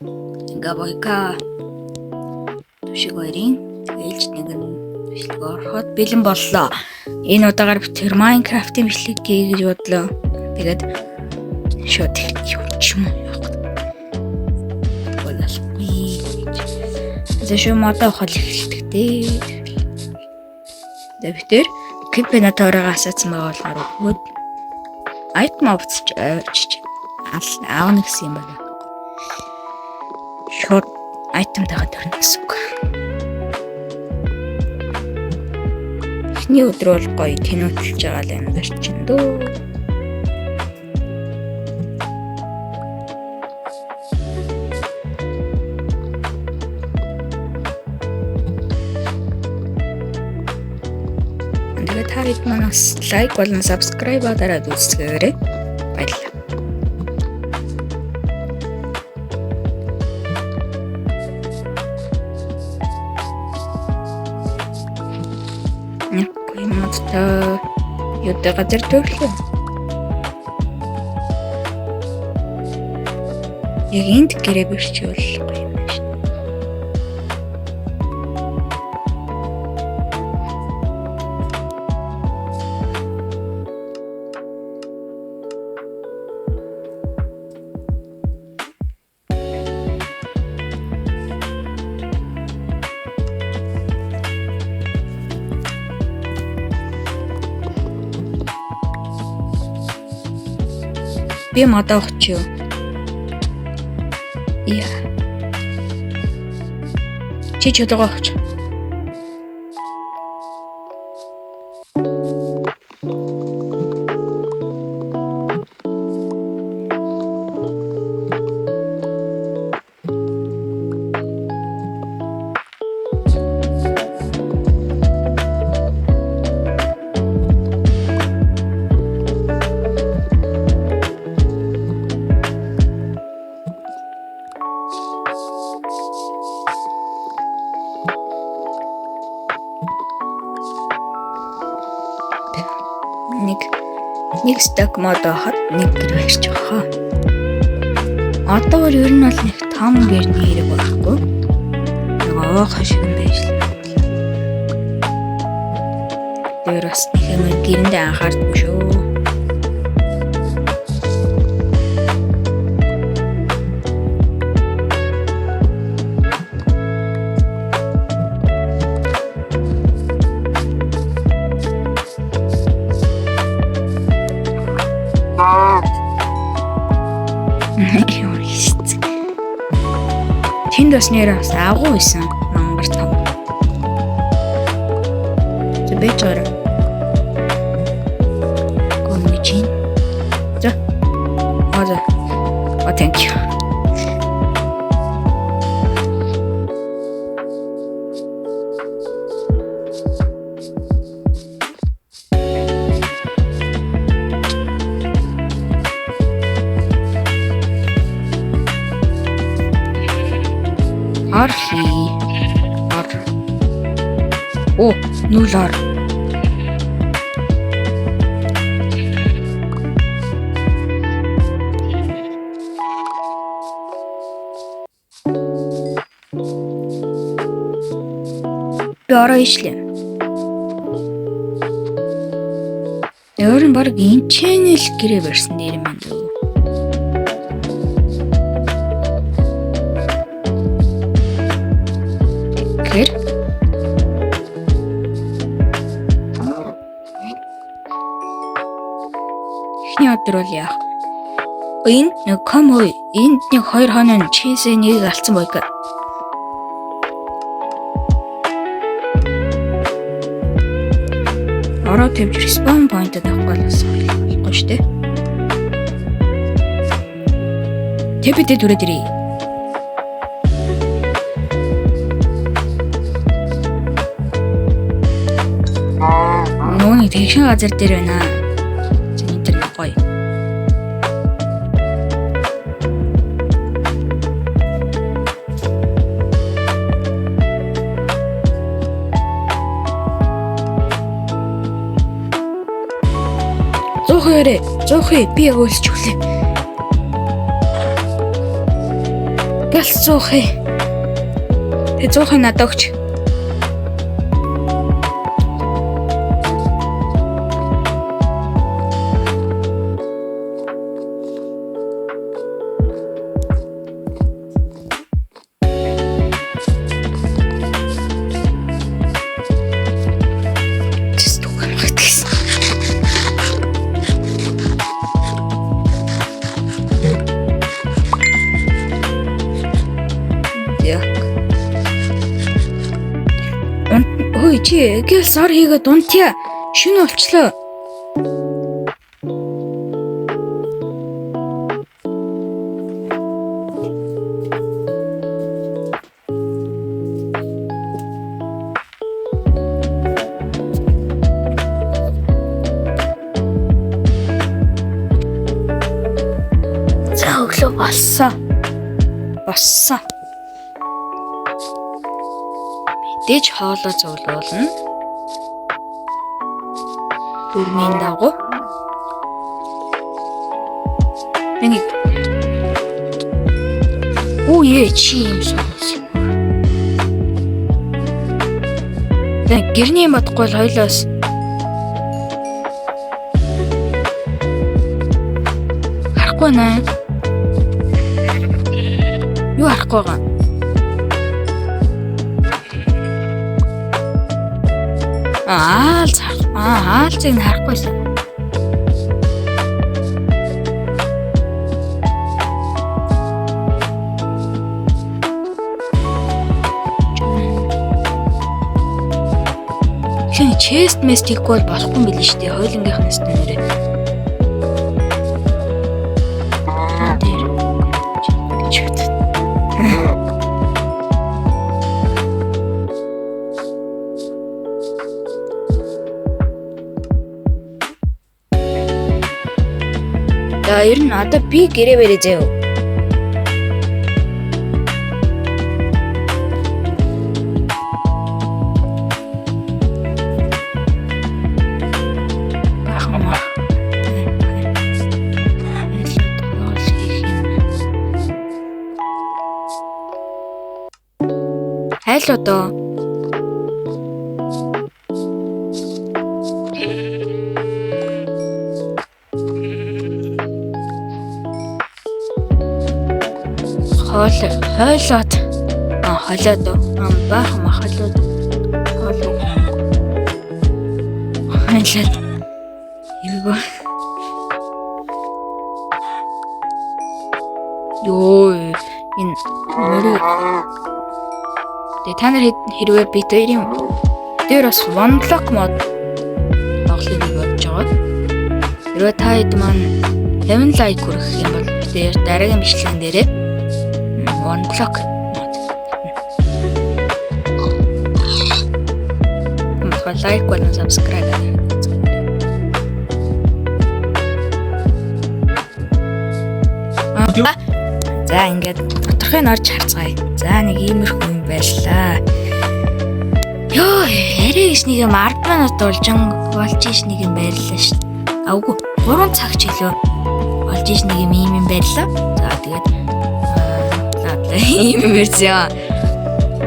Ингээ бойка Түшиг хоёрын ээлж нэг нь бичлэг ороход бэлэн боллоо. Энэ удаагаар би тэр Minecraft-ийн бичлэг хий гэж бодлоо. Тэгээд шууд юм ч юм уу яах вэ? Бололгүй. За шүү модоо ухал эхэлдэг дээ. За би тэр Кипенатороо асаацсан байгаа болохоор өгөөд item авчиж авчиж аавна гэсэн юм байна. Шууд item тагаад төрнө гэсэн үг. Эхний өдөр бол гоё тэнүүтэлж байгаа л юм барьчин дөө. Тэгээд та хэд маань бас лайк болон subscribe дараад үзсгээрэй. Баярлалаа. Нэг модтой юутай газар төрлөө. Яг энд гэрээ бэрчвэл гоё юм байна шүү. Би модоо авах юу? Яа. Чи чөлөөгөө авч. Нэг нэг стак мод байхад нэг гэр барьж байгаа. Одоо ер нь бол нэг том гэрний хэрэг байхгүй. Нэг овоох шиг юм байж л. Тэр бас нэг юм гэрэндээ анхаардгүй шүү. Ямар хийцэн. Тэнд бас нэр бас агуу байсан. Мангар том. За бэж гараа. Гомны чин. За. Аа за. Oh, thank you. Ор хий. Ор. О, нүл ор. Би ороо ишлээ. Өөр нь баг энчэнэл гэрээ барьсан нэр юм байна дөө. Тэгэхээр эхний өдөр бол яах? Энд нэг ком хой энд нэг хоёр хоноо чийсээ нэг алдсан бойка. Ороо тавьж respawn point-д авахгүй л бас болохгүй шүү дээ. Тэбэдэ түрээд ирээ. Нөгөө нэг тэгшин газар дээр байна. За энэ тэр нэг гоё. Зуухэрэ, зуухэ би яг өлсч өглөө. Гэл зуухыг. Тэ зуухыг надад өгч. Гэсэн. Яг. Хөөе чи гэл сор хийгээд унтъя. Шүн болчлоо. За өглөө болсон. Болсон. Мэдээж хоолоо зөөлүүлнэ. Дөрмийн дагуу. Энийг. Үу ээ чи юм сонс. Тэг гэрний юм бодохгүй л хоёлоос. Харахгүй нэ. Юу харахгүй байгаа? Аалз харах. Аалзыг нь харахгүйсэн. Тэгэхээр чест мест хийхгүй бол болохгүй юм билээ шүү дээ. Хойлонгийнхнаас нэрээ. Тэр гэж бодод. За ер нь одоо би гэрээ барья заяа. Баахан маа. Хайл одоо. Хоол хойлоод холиод баахан маа холиод хоол хойлоод эвгүй. Йоо энэ мөрөө. Тэгээ та нар хэрвээ бит хоёрын дээр бас one block mod тоглоё гэж бодож байгаа. Хэрвээ та хэд маань 50 лайк хүргэх юм бол бид хоёр дараагийн бичлэгэн дээрээ one block mod. Болохоор лайк болон subscribe дараарай. За ингээд доторхыг орж харцгаая. За нэг иймэрхүү юм байлаа. Йоо, арай гэж нэг юм 10 минут болж иш нэг юм байрлаа шүү. А үгүй 3 цаг ч илүү болж иш нэг юм ийм юм байрлаа. За тэгээд ийм юм ярьсан.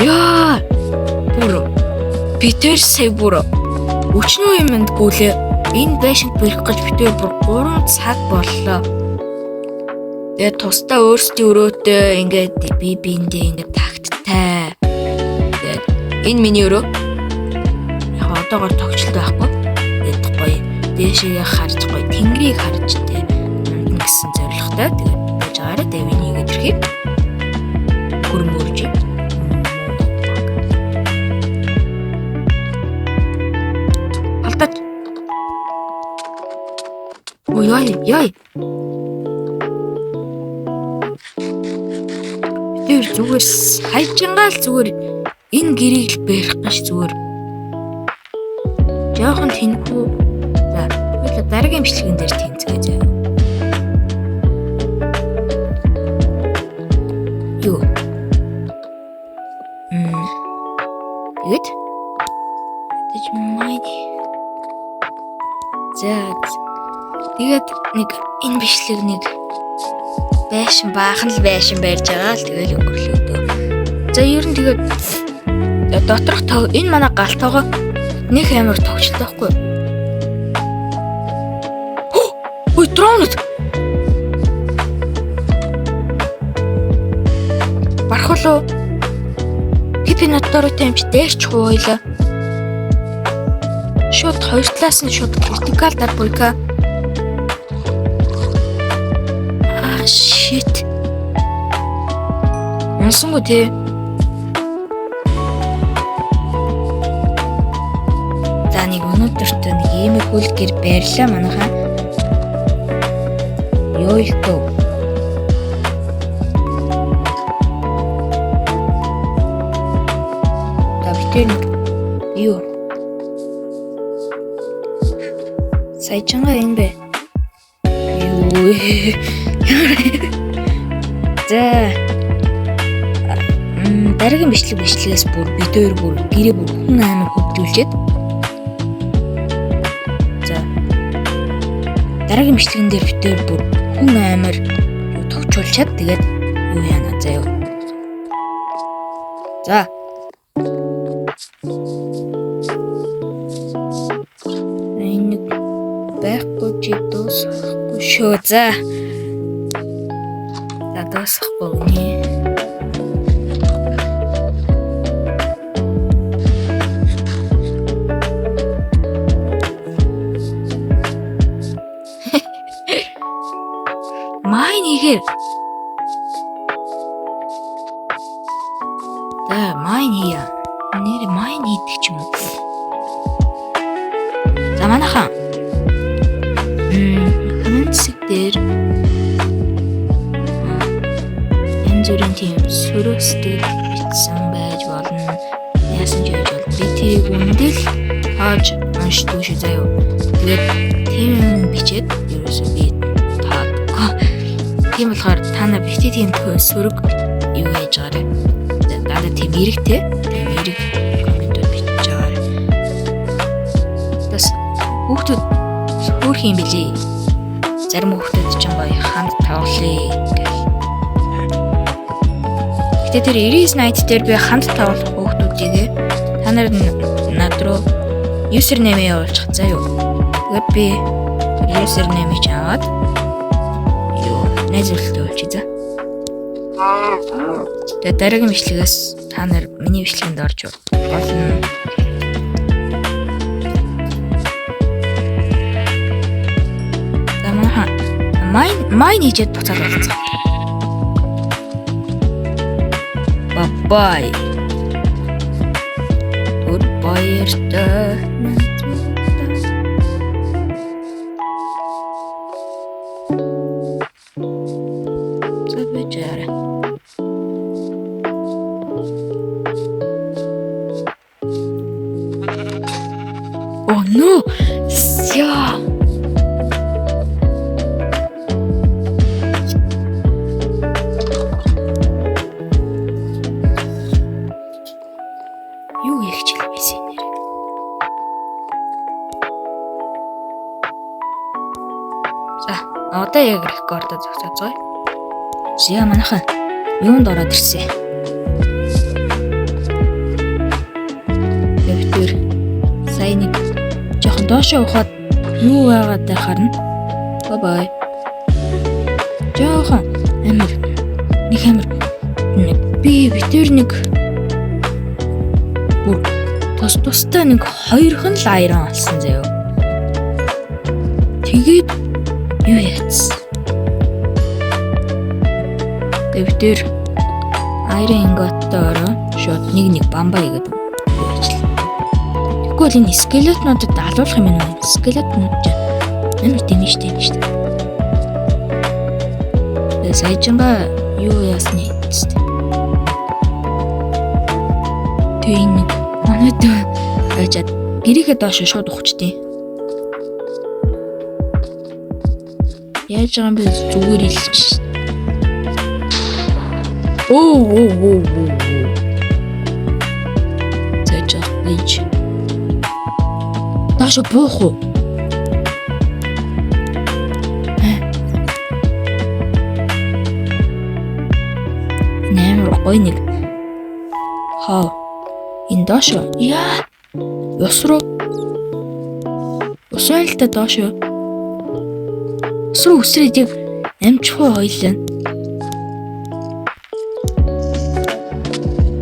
Йоо, бүр битэр сая бүр өчнөө юмд гүйлээ. Энэ байшинд барих гэж битэр бүр 3 цаг боллоо. Тэгээд тусдаа өөрсдийн өрөөтэй ингээд би биэндээ ингээд тагттай. Тэгээд энэ миний өрөө. Яг одоогоор тогтчлоо байхгүй. Тэгээд гоё дээшээ харж гоё тэнгэрийг харж тэ унтна гэсэн зорилготой. Тэгээд байж байгаарай. Тэгээд миний ингээд ирэхийг хөрмөрж. Алдаж. Ой яй яй. Тэр зүгээр хайжингаал зүгээр энэ гэрийг л барих гэж зүгээр. Жохон тэнхүү. За, хоёлаа дараагийн бичлэгэн дээр тэнцгээ заяа. Юу? Тэгээд тэгж май. За. Тэгээд нэг энэ бичлэг нэг Байшин баахан л байшин барьж байгаа л тэгэл өнгөрлөө дөө. За ер нь тэгээд доторх энэ манай галтоогоо нэг амар тогчлоо байхгүй юу? Ой, дронууд. Барах уу? Пипи надад юм чи дээрч хууйлаа. Шууд хоёр талаас нь шууд critical дар буйка. Аа shit. Унсангүй те. За нэг өнөөдөртөө нэг иймэрхүү л гэр барьлаа манайхаа. Юу их төө. За битэр нэг юу. Саяжангаа энэ бэ. Юу. За. Дараагийн бичлэгээс бүр бид хоёр бүр гэрээ бүр хүн амар хөгжүүлчихэд. За. Дараагийн бичлэгэн дээр бид хоёр бүр хүн амар юу тогтчулчаад тэгээд юу яана заяа. За. Энэ нэг байхгүй чи дуусахгүй шүү. За. За дуусахгүй гинэ. Mine хийхээр. За, mine хийя. Нэр mine хийдэг ч юм уу. За манайхан. Comment хэсэг дээр янз бүрийн тийм сөрөг сэтгэл бичсэн байж болно. Яасан ч байж болно. Би тэрийг үндэл тааж уншдгүй шүү заяа. Тэгээд тийм юм бичээд ерөөсөө би таадаггүй. Тийм болохоор та нар бити тийм сөрөг юу яаж байгаарэ. Дандаа тийм эрэгтэй, тийм эрэг comment ууд бичиж байгаарэ. Бас хүүхдүүд хөөх юм бэлээ. Зарим хүүхдүүд ч гоё хамт тоглоё гэл. Гэтэ тэр Iris Night дээр би хамт тоглох хүүхдүүдийг та нар над руу username явуулчих заа юу. Тэгээд би тэр username-ийг ч аваад юу найзуултаа болчих за. Тэгээд дараагийн бичлэгээс та нар миний бичлэгэнд орж болно. За манайхан mine хийчихэд буцаад болцсон. Bye bye. Түр баяртай. За бэжээрэй. Oh no! Яа. Юу их чил байсан нэр. За, одоо яг record оо зогсооцгоё. За манайхан юунд ороод ирсэн? Дэвтэр сая нэг жоохон доошоо ухаад юу байгаад харна. Bye bye. Жоохон амар нэг амар нэг би битэр нэг бүр тус тустай нэг хоёрхан л iron олсон заяо. Тэгээд юу яатсан? Дэвтэр iron ingot той ороо шууд нэг нэг бамбаа хийгээд юу яачлаа. Тэгэхгүй бол энэ skeleton уудад алуулах юм байна уу? Skeleton ууд ч амар дэмэж штэ юм штэ. Тэгээ саяжанга юу яасны штэ. Тэгээ энэ нэг манайд байжаад гэрээхээ доош шууд ухчдیں۔ Яаж байгаа юм бэ зүгээр илч. Оо оо оо оо. Зэж байж. Доош буух уу? Амар гоё нэг хоо. Энэ доошо. Яа. Ус руу. Ус байна л да доошо. Ус руу үсрээд яг амжихгүй хоёлаа.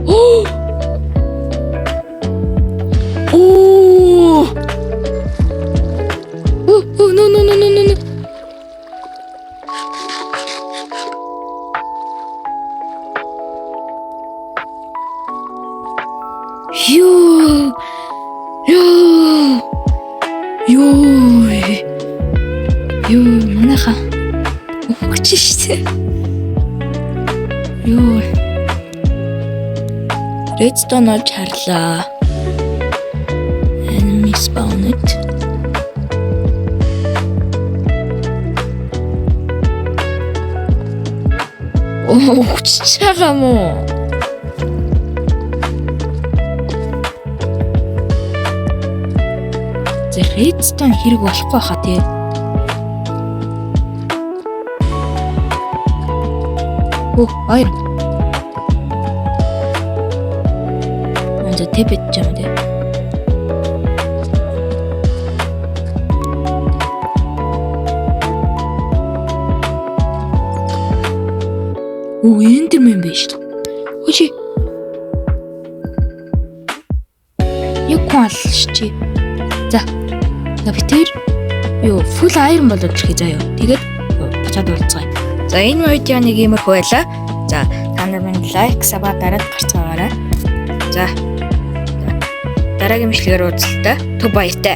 Оо! Оо! Оо, оо, no, no, no, no, no, no. Юу? Юу? Юу? Юу, манайха өгч штэ. Юу? Redstone олж харлаа. Enemy spawned. Оо, өгч байгаа юм уу? За, redstone хэрэг болохгүй хаа тий. Оо, iron. За, тэбэт юм тий. Оо, Enderman биш. Хөөе. Яг хүн алшчи. За. За, би тэр юу full iron болоод ирэхээ заяа. Тэгээд буцаад уулзгаая. За, энэ видео нэг иймэрхүү байлаа. За, та нар минь like, sub дараад гарцгаагаарай. За. Дараагийн бичлэгээр уулзъя. Түр баяртай.